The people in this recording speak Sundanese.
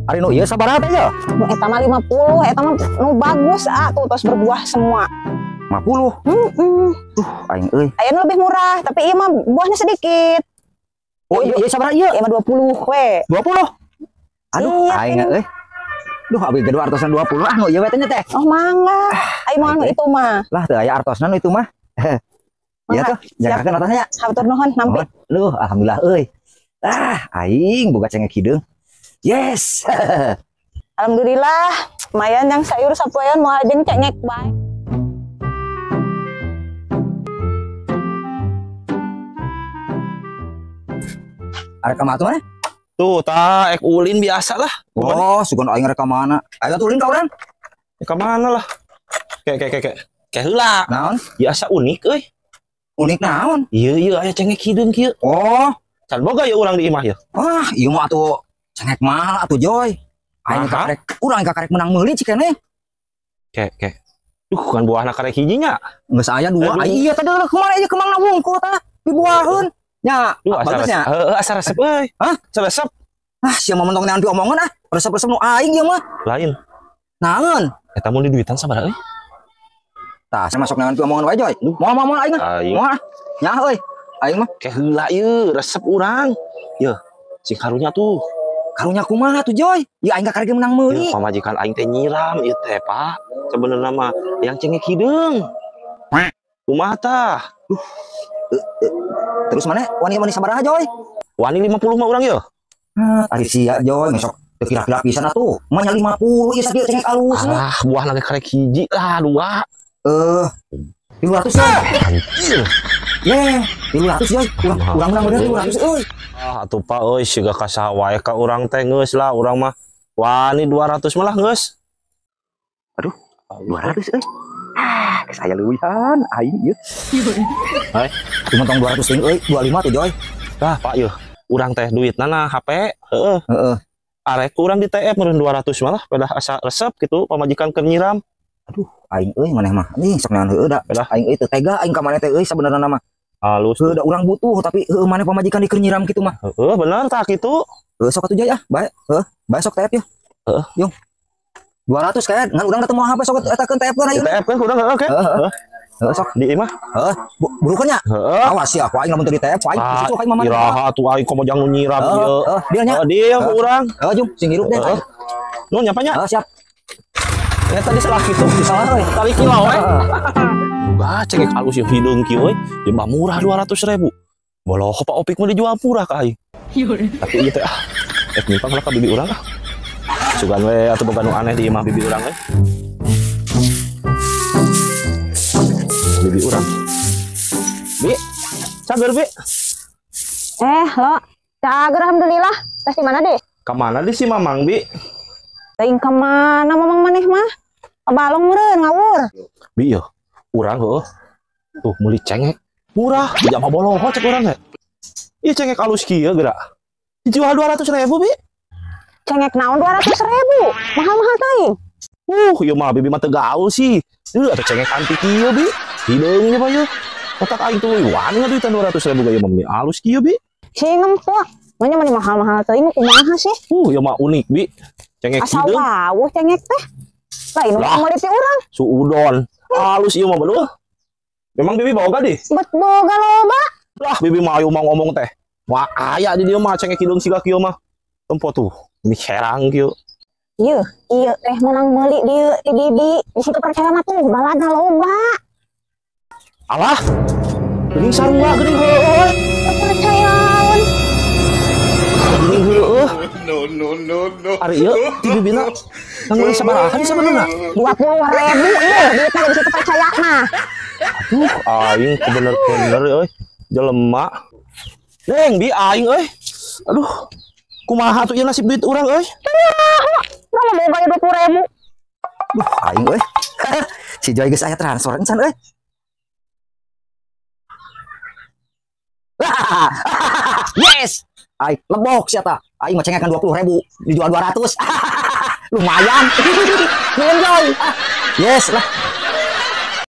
Ari nu ieu sabaraha teh ya? Nu eta mah 50, eta mah nu bagus ah tuh tos berbuah semua. 50. Heeh. Duh, aing euy. Aya nu lebih murah, tapi ieu mah buahnya sedikit. Oh iya, iya sabaraha ieu? Ieu mah 20 we. 20. Aduh, iya, aing euy. Duh, abi ge artosan 20 ah nu ieu we teh nya teh. Oh mangga. Aing mah anu itu mah. Lah teu aya artosna nu itu mah. Iya tuh, jagakeun artosna nya. Hatur nuhun nampi. Duh, alhamdulillah euy. Ah, aing boga cengek hideung. Yes. Alhamdulillah, lumayan yang sayur sapoean moal jeung cengek bae. Arek ka mana tuh maneh? Tuh, tah ek ulin biasa lah. Oh, sugan aing rek ka mana? Ayo ulin ka urang. Ka mana lah? Ke ke heula. Naon? Biasa unik euy. Unik naon? Ieu ieu aya cengek hideung kieu. Oh, can boga ya urang di imah ya. Wah, ieu mah atuh cengek mahal atuh Joy. Aing kakarek, urang kakarek menang meuli cikene. Ke ke. Duh, kan buahna karek hiji nya. Geus aya dua. Ai iya tadi kemana ieu kemangna wungkul tah dibuaheun. Nya, bagusnya. Heeh, asa resep euy. Hah? Asa resep. Ah, sia mah mentong neangan piomongan ah. Resep-resep nu aing ieu mah. Lain. Naon? Eta mun di duitan sabaraha euy? Tah, saya masuk neangan piomongan wae Joy. Moal moal aing mah. Moal. Nya euy. Aing mah ke heula ieu resep urang. Yeuh, sing karunya tuh. Karunya kumaha tuh Joy? Ya aing kakarek menang meuli. Pamajikan aing teh nyiram ieu teh, Pak. Sebenarnya mah yang cengek hideung. Kumaha tah? Duh. Terus mana wani-wani sabaraha Joy? Wani 50 mah urang yeuh. Ari sia Joy ngesok teu kira-kira pisan atuh. Mah nya 50 ieu sakieu cengek alus. Alah, buahna ge karek hiji lah dua. 300 Joy. Ye, 300 Joy. Urang menang bener 300 euy. Ah, atuh Pak euy siga ka saha wae ka urang teh geus lah urang mah. Wani 200 malah geus. Aduh, 200 euy. Ah, geus aya leuwihan aing ieu. Hai, cuma tong 200 ting euy, 25 tuh Joy. Tah, Pak yeuh, urang teh duitna na HP, heeh. Heeh. Arek urang di TF meureun 200 malah pedah asa resep gitu pamajikan keur nyiram. Aduh, aing euy maneh mah. Nih sok neangan heueuh da. Pedah aing euy teu tega aing ka maneh teh euy sabenerna mah. Halus. Heueuh da urang butuh tapi heueuh maneh pamajikan di keur nyiram kitu mah. Heeh, bener tah kitu. Heueuh sok atuh Joy ah, bae. Heueuh, bae sok TF yeuh. Heeh. Yung. 200 kayak ngan urang ketemu HP sok eta keun TF keun ayeuna. TF keun urang heeh oke. Heeh. Heeh sok di imah. Heeh, burukeun nya. Heeh. Awas ya, ku aing lamun teu di TF, aing susu aing mah. Iraha atuh aing komo jang nu nyiram ieu. Heeh, deal nya. Heeh, deal ku urang. Heeh, jung sing hirup deh. Nuhun nya Pak nya. Heeh, siap. Ya tadi salah kitu, salah euy. Tarik kilau we. Wah, cengek halus ieu hideung kieu euy. Ieu mah murah 200.000. Boloh Pak Opik mah dijual murah ka aing. Tapi ieu teh ah, rek nyimpang lah ka bibi urang ah. Sugan we atuh boga nu aneh di imah bibi urang we. Bibi urang. Bi, cager bi. Lo, cager alhamdulillah. Tes di mana deh? Ka mana di si Mamang bi? Teuing ka mana Mamang maneh mah? Ka balong meureun ngawur. Bi yeuh, urang heueuh. Tuh meuli cengek murah, jam boloho cek urang teh. Ieu cengek alus kieu geura. Dijual 200.000 bi. Cengek naon 200.000? Mahal-mahal teuing. Ieu mah bibi mah teu gaul sih. Ieu atuh cengek antik kieu bi. Hideung nya bae. Otak aing tuh wani ngaduitan 200.000 ga ieu mah alus kieu bi. Sing empuk. Manya mah mahal-mahal teuing kumaha sih? Ieu mah unik bi. Cengek asal hideung. Wawuh cengek teh. Lain mah meuli ti urang. Suudon. Alus ieu mah beluh. Memang bibi boga di? Bet boga loba. Lah bibi mah ayo mah ngomong teh. Wah aya di dieu mah cengek hideung siga kieu mah. Tempo tuh. Ini herang kieu. Ieu, ieu teh menang meuli dieu di bibi. Di situ percaya mah tuh balada loba. Alah. Geuning sarua geuning heueuh. Percayaan. Geuning heueuh. No no no no. Ari ieu ti bibina nang meuli sabaraha di sabenerna? 20.000 ieu duitna di situ percaya mah. Aduh, aing bener-bener euy. Jelema. Neng bi aing euy. Aduh. Kumaha tuh ieu nasib duit urang euy? Urang mah boga 20.000. Duh, aing euy. Si Joy geus aya transfer encan euy. Yes. Aing lebok sia ta. Aing mah cengekan 20.000 dijual 200. Lumayan. Nuhun Joy. Yes lah.